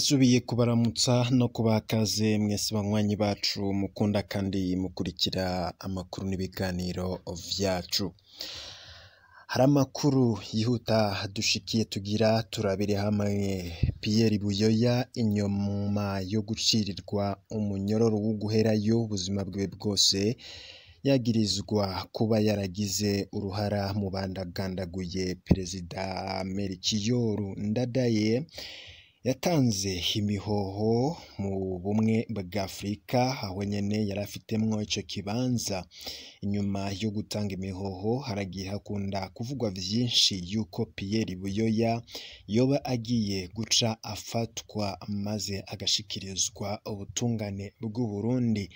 Ndasubiye kubaramutsa no kubaha ikaze mwese banywanyi bacu mukunda kandi mukurikira amakuru n'ibiganiro vyacu. Hari amakuru yihuta dushikiye tugira turabire hamwe. Pierre Buyoya inyuma yo gucirirwa umunyororo wo guherayo ubuzima bwiwe bwose yagirizwa kuba yaragize uruhara mu bandagandaguye Perezida Melchior Ndadaye, yatanze imihoho mu bumwe bwa Afurika aho nyene yari afitemwo ico kibanza. Inyuma yo gutanga imihoho haragiye hakunda kuvugwa vyinshi yuko Pierre Buyoya yoba agiye guca afatwa maze agashikirizwa ubutungane bw'Uburundi.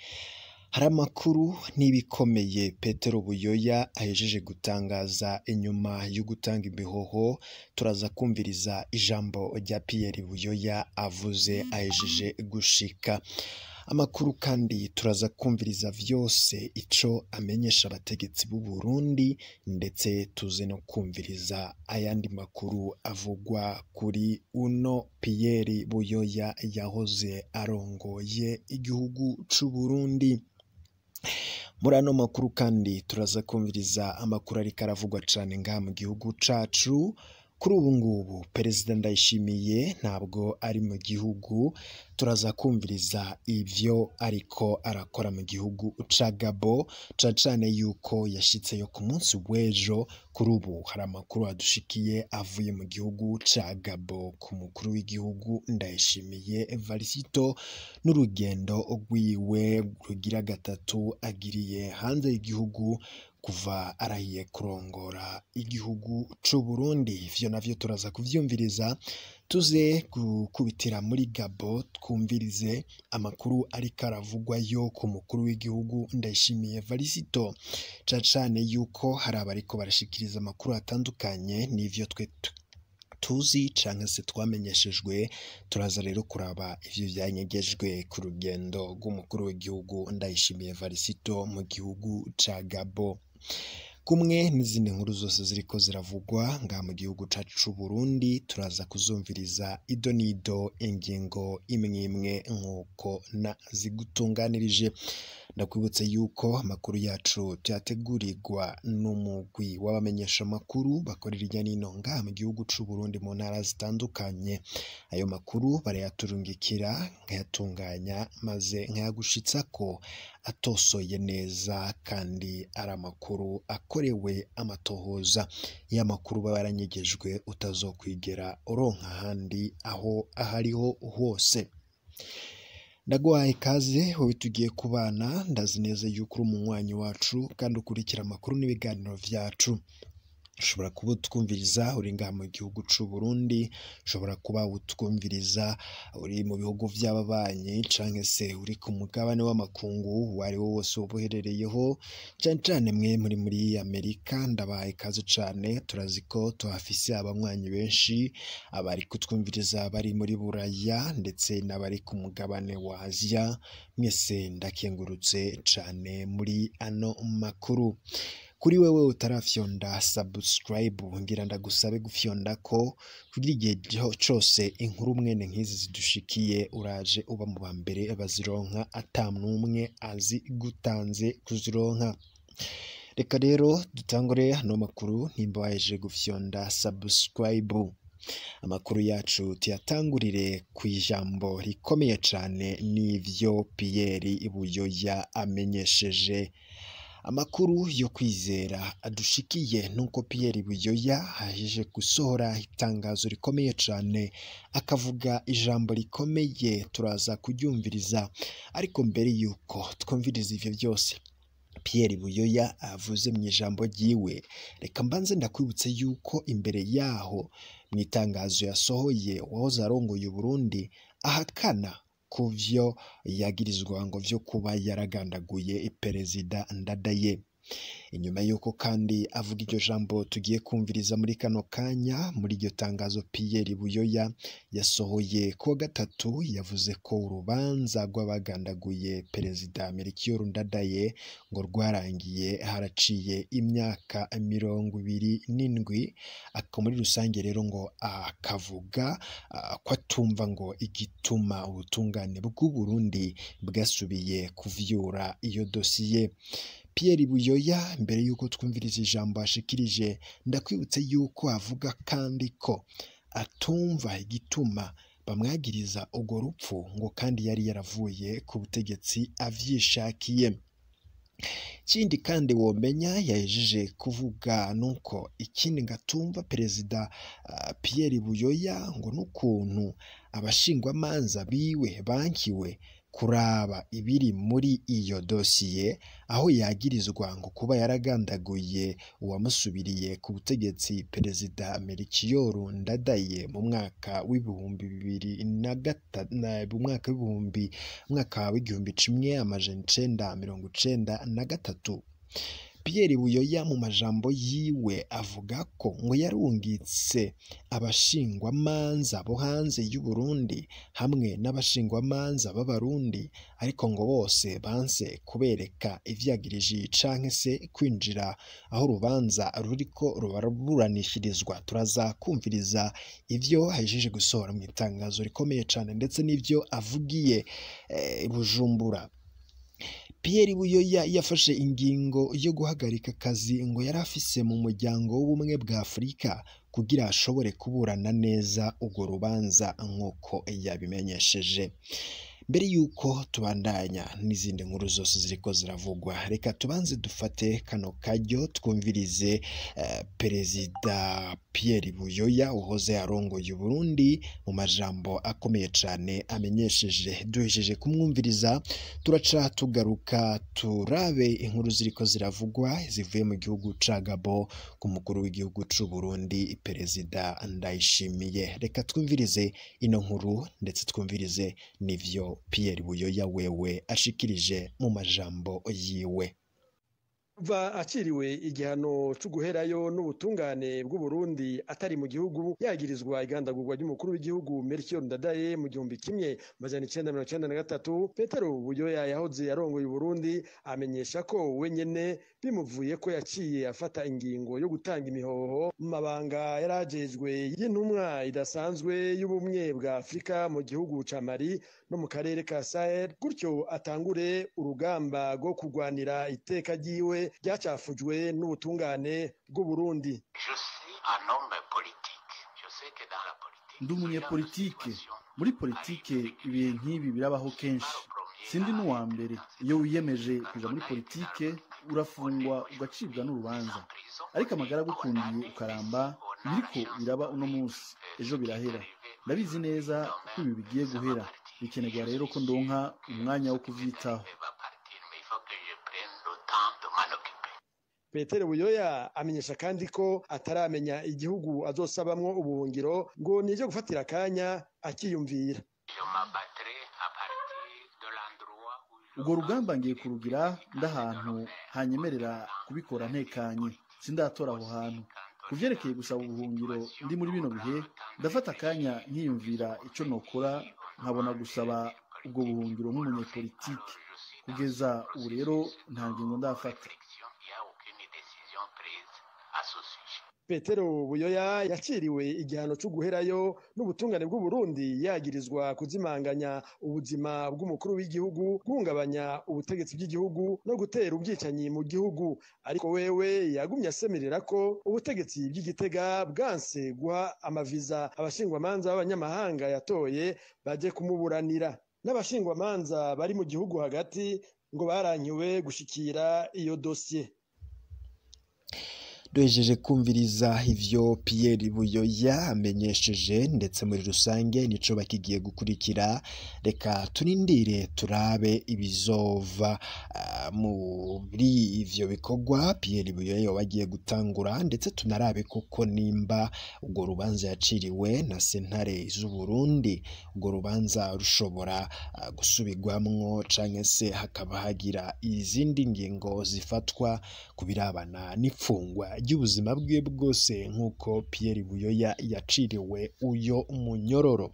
Hari amakuru n'ibikomeye Petero Buyoya ahejeje gutangaza inyuma yo gutanga imihoho, turaza kumviriza ijambo rya Pierre Buyoya avuze ahejeje gushika. Amakuru kandi turaza kumviriza vyose ico amenyesha abategetsi b'u Burundi, ndetse tuze no kumviriza ayandi makuru avugwa kuri uno Pierre Buyoya yahoze arongoye igihugu c'Uburundi. Muri ano makuru kandi turaza kumviriza amakuru ariko aravugwa cane ngaha mu gihugu cacu. Kuri ubu ngubu Perezida Ndayishimiye ntabwo ari mu gihugu, turaza kumviriza ivyo ariko arakora mu gihugu ca Gabo, cane cane yuko yashitseyo ku munsi w'ejo. Kuri ubu hari amakuru adushikiye avuye mu gihugu ca Gabo ku mukuru w'igihugu Ndayishimiye Varisito n'urugendo rwiwe rugira gatatu agiriye hanze y'igihugu kuva arahiye kurongora igihugu c'Uburundi. Ivyo navyo turaza kuvyumviriza, tuze gukubitira muri Gabo twumvirize amakuru ariko aravugwayo ku mukuru w'igihugu Ndayishimiye Varisito, cane cane yuko hari abariko barashikiriza amakuru atandukanye n'ivyo twe tuzi canke se twamenyeshejwe. Turaza rero kuraba ivyo vyanyegejwe ku rugendo rw'umukuru w'igihugu Ndayishimiye Varisito mu gihugu ca Gabo, kumwe n'izindi nkuru zose ziriko ziravugwa ngaha mu gihugu cacu c'Uburundi. Turaza kuzumviriza ido n'ido, ingingo imwe imwe nk'uko nazigutunganirije. Ndakwibutse yuko amakuru yacu tuyategurirwa n'umugwi w'abamenyesha amakuru bakorera irya nino ngaha mu gihugu c'Uburundi mu ntara zitandukanye. Ayo makuru barayaturungikira nkayatunganya maze nkayagushitsako atosoye neza, kandi ari amakuru akorewe amatohoza. Iyo amakuru baba yaranyegejwe utazokwigera uronka ahandi aho ahariho hose. Ndaguhaye ikaze wowe tugiye kubana, ndazi neza yuko uri umunywanyi wacu kandi ukurikira amakuru n'ibiganiro vyacu. Ushobora kuba utwumviriza uri ngaha mu gihugu c'Uburundi, ushobora kuba utwumviriza uri mu bihugu vy'ababanyi, canke se uri ku mugabane w'amakungu uwo ari wo wose woba uherereyeho, cane cane mwe muri Amerika ndabahaye ikaze cane. Turazi ko tuhafise abanywanyi benshi, abari kutwumviriza bari muri Buraya ndetse n'abari ku mugabane wa Aziya, mwese ndakengurutse cane muri ano makuru. Kuri wewe utarafyonda subscribe, ngira ndagusabe gufyonda ko kugira igihe cose inkuru mwene nk'izi zidushikiye uraje uba mu ba mbere bazironka ata n'umwe azigutanze kuzironka. Reka rero dutangure ano makuru nimba wahejeje gufyonda subscribe. Amakuru yacu tuyatangurire kw'ijambo rikomeye cane n'ivyo Pierre Buyoya amenyesheje. Amakuru yo kwizera adushikiye nuko Pierre Buyoya ahejeje gusohora itangazo rikomeye cane, akavuga ijambo rikomeye, turaza kuryumviriza. Ariko mbere yuko twumviriza ivyo vyose Pierre Buyoya avuze mu ijambo ryiwe, reka mbanze ndakwibutse yuko imbere yaho mu itangazo yasohoye uwahoze arongoye Uburundi ahakana kuvyo yagirizwa ngo vyo kuba yaragandaguye Perezida Ndadaye. Inyuma yuko kandi avuga iryo jambo tugiye kumviriza muri kano kanya, muri iryo tangazo Pierre Buyoya yasohoye kuwa gatatu, yavuze ko urubanza rw'abagandaguye Perezida Melchior Ndadaye ngo rwarangiye haraciye imyaka 27. Muri rusange rero ngo akavuga ko atumva ngo igituma ubutungane bw'u Burundi bwasubiye kuvyura iyo dosiye. Pierre Buyoya, mbere yuko twumviriza ijambo ashikirije, ndakwibutse yuko avuga kandi ko atumva igituma bamwagiriza urwo rupfu ngo kandi yari yaravuye ku butegetsi avyishakiye. Ikindi kandi womenya yahejeje kuvuga nuko ikindi ngatumva Perezida Pierre Buyoya ngo n'ukuntu abashingwamanza biwe bankiwe kuraba ibiri muri iyo dosiye, aho yagirizwa ngo kuba yaragandaguye uwamusubiriye ku butegetsi Perezida Melchior Ndadaye mu mwaka w'2003, mwaka w'1993. Pierre Buyoya mu majambo yiwe avuga ko ngo yarungitse abashingwamanza bo hanze y'u Burundi hamwe n'abashingwamanza b'Abarundi, ariko ngo bose banse kubereka ivyagiriji canke se kwinjira aho urubanza ruriko ruburanishirizwa. Turaza kumviriza ivyo ahejeje gusohora mu itangazo rikomeye cane ndetse n'ivyo avugiye Bujumbura. Pierre Buyoya yafashe ingingo yo guhagarika akazi ngo yari afise mu muryango w'ubumwe bwa Afurika kugira ashobore kuburana neza urwo rubanza nk'uko yabimenyesheje. Mbere yuko tubandanya n'izindi nkuru zose ziriko ziravugwa, reka tubanze dufate kano karyo twumvirize Perezida Pierre Buyoya uhoze arongoye Burundi mu majambo akomeye cane amenyesheje. Duhejeje kumwumviriza turaca tugaruka turabe inkuru ziriko ziravugwa zivuye mu gihugu ca Gabon ku mukuru w'igihugu c'u Burundi Perezida Ndayishimiye. Reka twumvirize ino nkuru ndetse twumvirize n'ivyo Pierre Buyoya wewe ashikirije mu majambo yiwe. Kuva aciriwe igihano cyo guherayo n'ubutungane bw'u Burundi atari mu gihugu, yagirizwa igandagurwa ry'umukuru w'igihugu Melchior Ndadaye mu 1993, Petero Buyoya yahoze yarongoye Burundi amenyesha ko wenyene bimuvuye ko yaciye afata ingingo yo gutanga imihoho mu mabanga yarajejwe y'intumwa idasanzwe y'ubumwe bwa Afrika mu gihugu ca Mali no mu karere ka Sahel, gutyo atangure urugamba rwo kurwanira iteka ryiwe ryacafujwe n'ubutungane bw'u Burundi. Ndi umunyepolitike. Muri politike ibihe nk'ibi birabaho kenshi. Sindi n'uwa mbere. Iyo wiyemeje kuja muri politike urafungwa ugacibwa n'urubanza, ariko amagara agukundiye ukaramba. Ibiriko biraba uno munsi, ejo birahera. Ndabizi neza ko ibi bigiye guhera. Bikenerwa rero ko ndonka umwanya wo kuvyitaho. Petero Buyoya amenyesha kandi ko ataramenya igihugu azosabamwo ubuhungiro, ngo nije gufatira akanya akiyumvira. Ubwo rugamba ngiye kurugira ndahantu hanyemerera kubikora ntekanye, sindatora aho hantu. Kuvyerekeye gusaba ubuhungiro ndi muri bino bihe, ndafata akanya nkiyumvira ico nokora nkabona gusaba ubwo buhungiro nk'umunyepolitike. Kugeza ubu rero nta ngingo ndafata. Petero Buyoya yaciriwe igihano cyo guherayo n'ubutungane bw'u Burundi, yagirizwa kuzimanganya ubuzima bw'umukuru w'igihugu, guhungabanya ubutegetsi bw'igihugu no gutera ubwicanyi mu gihugu. Ariko wewe yagumye asemerera ko ubutegetsi bw'Igitega bwanse guha amaviza abashingwamanza b'abanyamahanga yatoye baje kumuburanira. N'abashingwamanza bari mu gihugu hagati ngo barankiwe gushikira iyo dosiye. Duhejeje kumviriza ivyo Pierre Buyoya amenyesheje ndetse muri rusange nico bakigiye gukurikira. Reka turindire turabe ibizova muri ivyo bikorwa Pierre Buyoya yoba agiye gutangura, ndetse tunarabe koko nimba urwo rubanza yaciriwe na sentare z'u Burundi urwo rubanza rushobora gusubirwamwo canke se hakaba hagira izindi ngingo zifatwa ku birabana n'ifungwa ry'ubuzima bwiwe bwose nk'uko Pierre Buyoya yaciriwe uyo munyororo.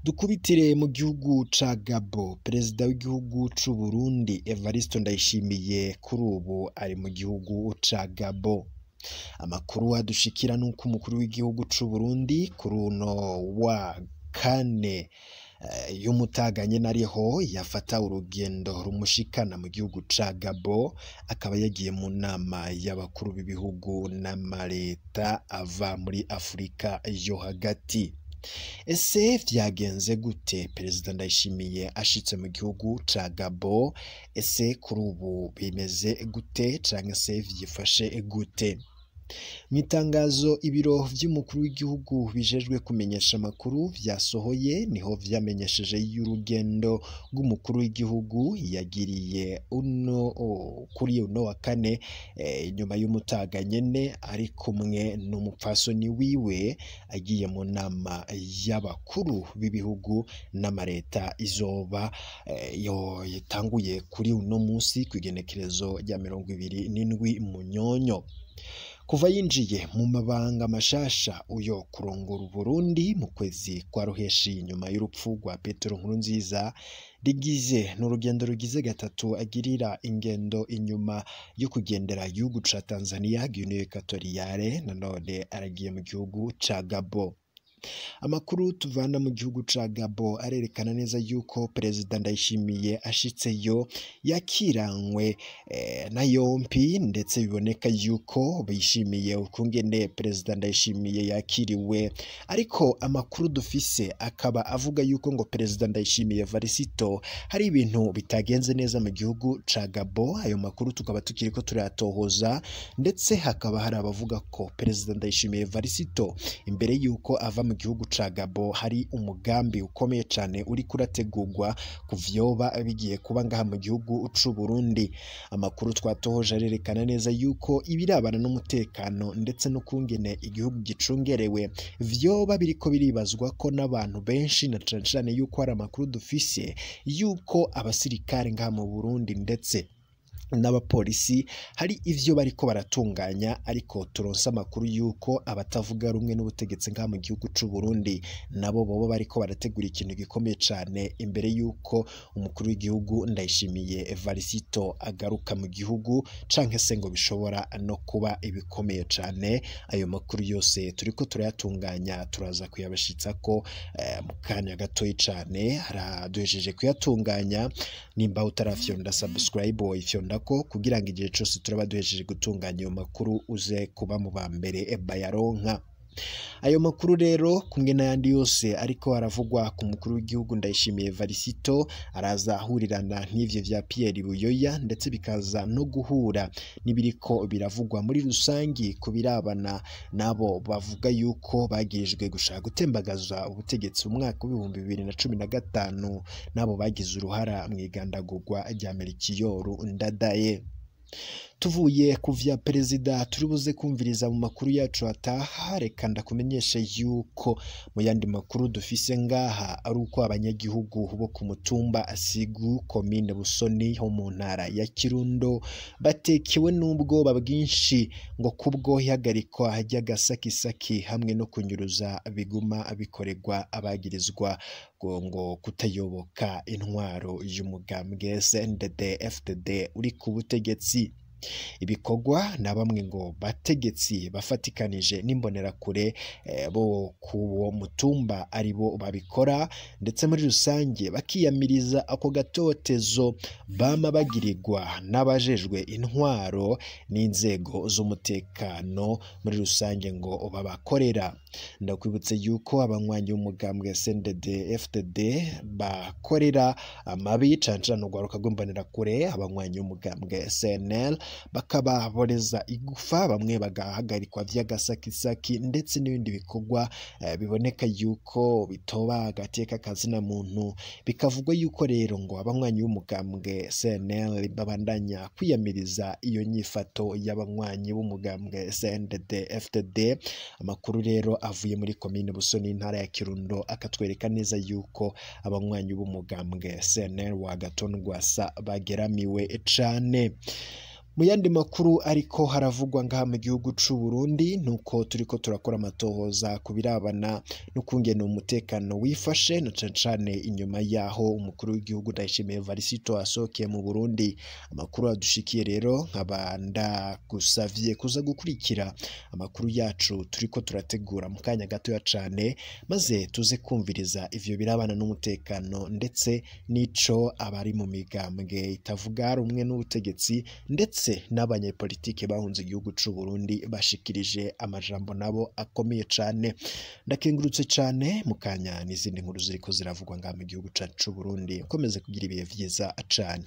Dukubitire mu gihugu ca Gabo, perezida w'igihugu c'u Burundi Evariste Ndayishimiye kuri ubu ari mu gihugu ca Gabo. Amakuru adushikira nuko umukuru w'igihugu c'u Burundi kuri uno wa kane y'umutaganye nariho yafata urugendo rumushikana mu gihugu ca Gabo, akaba yagiye mu nama y'abakuru b'ibihugu n'amareta ava muri Afurika yo hagati. Ese vyagenze gute perezida Ndayishimiye ashitse mu gihugu ca Gabo? Ese kuri ubu bimeze gute canke se vyifashe gute? Mw'itangazo ibiro vy'umukuru w'igihugu bijejwe kumenyesha amakuru vyasohoye, niho vyamenyesheje y'urugendo rw'umukuru w'igihugu yagiriye uno kuri uno wa kane inyuma y'umutaga nyene, ari kumwe n'umupfasoni wiwe, agiye mu nama y'abakuru b'ibihugu n'amareta izoba yatanguye kuri uno munsi kw'igenekerezo rya 27 Munyonyo. Kuva yinjiye mu mabanga mashasha uyo kurongora Uburundi mu kwezi kwa Ruheshi nyuma y'urupfu rwa Petero Nkurunziza, rigize n'urugendo rugize gatatu agirira ingendo inyuma yo kugendera igihugu ca Tanzania, Guinea Equatoriale, nanone aragiye mu gihugu ca Gabo. Amakuru tuvana mu gihugu ca Gabo arerekana neza yuko perezida Ndayishimiye ashitseyo yakiranywe na yompi, ndetse biboneka yuko bishimiye ukungene perezida Ndayishimiye yakiriwe. Ariko amakuru dufise akaba avuga yuko ngo perezida Ndayishimiye Varisito hari ibintu bitagenze neza mu gihugu ca Gabo. Ayo makuru tukaba tukiriko turayatohoza, ndetse hakaba hari abavuga ko perezida Ndayishimiye Varisito imbere yuko ava mu gihugu ca Gabo hari umugambi ukomeye cane uri kurategurwa kuvyoba bigiye kuba ngaha mu gihugu c'u Burundi. Amakuru twatohoje arerekana neza yuko ibirabana n'umutekano ndetse n'ukungene igihugu gicungerewe vyoba biriko biribazwa ko n'abantu benshi, na cane cane yuko hari amakuru dufise yuko abasirikare ngaha mu Burundi ndetse n'abapolisi hari ivyo bariko baratunganya, ariko turonse amakuru yuko abatavuga rumwe n'ubutegetsi ngaha mu gihugu c'u Burundi nabo bobo bariko barategura ikintu gikomeye cane imbere yuko umukuru w'igihugu Ndayishimiye Evariste agaruka mu gihugu, canke se ngo bishobora no kuba ibikomeye cane. Ayo makuru yose turiko turayatunganya, turaza kuyabashitsako mu kanya gatoyi cane. Haraduhejeje kuyatunganya, nimba utarafyonda subscribe woyifyonda ko kugira ngo igihe cose turaba duhejeje gutunganya ayo makuru uze kuba mu ba mbere bayaronka. Ayo makuru rero kumwe n'ayandi yose ariko aravugwa ku mukuru w'igihugu Ndayishimiye Evariste araza ahurirana n'ivyo vya Pierre Buyoya, ndetse bikaza no guhura n'ibiriko biravugwa muri rusangi ku birabana nabo bavuga yuko bagirijwe gushaka gutembagaza ubutegetsi mu mwaka w'ibihumbi 2015, nabo bagize uruhara mu igandagurwa rya Melchior Ndadaye. Tuvuye ku vya perezida turibuze kumviriza mu makuru yacu ataha, reka ndakumenyeshe yuko mu yandi makuru dufise ngaha ari uko abanyagihugu bo ku mutumba Sigu komine Busoni ho mu ntara ya Kirundo batekewe n'ubwoba bwinshi ngo kubwo ihagarikwa ry'agasakisaki hamwe no kunyuruza biguma bikorerwa abagirizwa ngo kutayoboka intwaro y'umugambwe CNDD-FDD uri ku butegetsi. Ibikorwa na bamwe ngo bategetsi bafatikanije n'imbonerakure bo kuwo mutumba aribo babikora, ndetse muri rusange bakiyamiriza ako gatotezo bama bagirirwa n'abajejwe intwaro n'inzego z'umutekano muri rusange ngo babakorera. Ndakwibutse yuko abanywanyi b'umugambwe CNDD FDD bakorera amabi cane cane urwaruka rw'imbonerakure, abanywanyi b'umugambwe CNL bakababoreza igufa, bamwe bagahagarikwa vy'agasakisaki ndetse n'ibindi bikorwa biboneka yuko bitoba agateka kazina muntu. Bikavugwa yuko rero ngo abanywanyi b'umugambwe CNL babandanya kwiyamiriza iyo nyifato y'abanywanyi b'umugambwe CNDD FDD. Amakuru rero avuye muri komine Busoni intara ya Kirundo akatwereka neza yuko abanywanyi b'umugambwe CNL wa Agathon Rwasa bageramiwe cane. Mu yandi makuru ariko haravugwa ngaha mu gihugu c'u Burundi nuko turiko turakora amatohoza ku birabana n'ukungene umutekano wifashe na cane cane inyuma yaho umukuru w'igihugu Ndayishimiye Evariste asohokeye mu Burundi. Amakuru adushikiye rero nkaba ndagusavye kuza gukurikira amakuru yacu turiko turategura mu kanya gatoya cane, maze tuze kumviriza ivyo birabana n'umutekano ndetse n'ico abari mu migambwe itavuga rumwe n'ubutegetsi ndetse n'abanyepolitike bahunze igihugu c'u Burundi bashikirije amajambo nabo akomeye cane. Ndakengurutse cane mukanya n'izindi nkuru ziriko ziravugwa ngaha mu gihugu cacu c'u Burundi. Ukomeze kugira ibihe vyiza cane.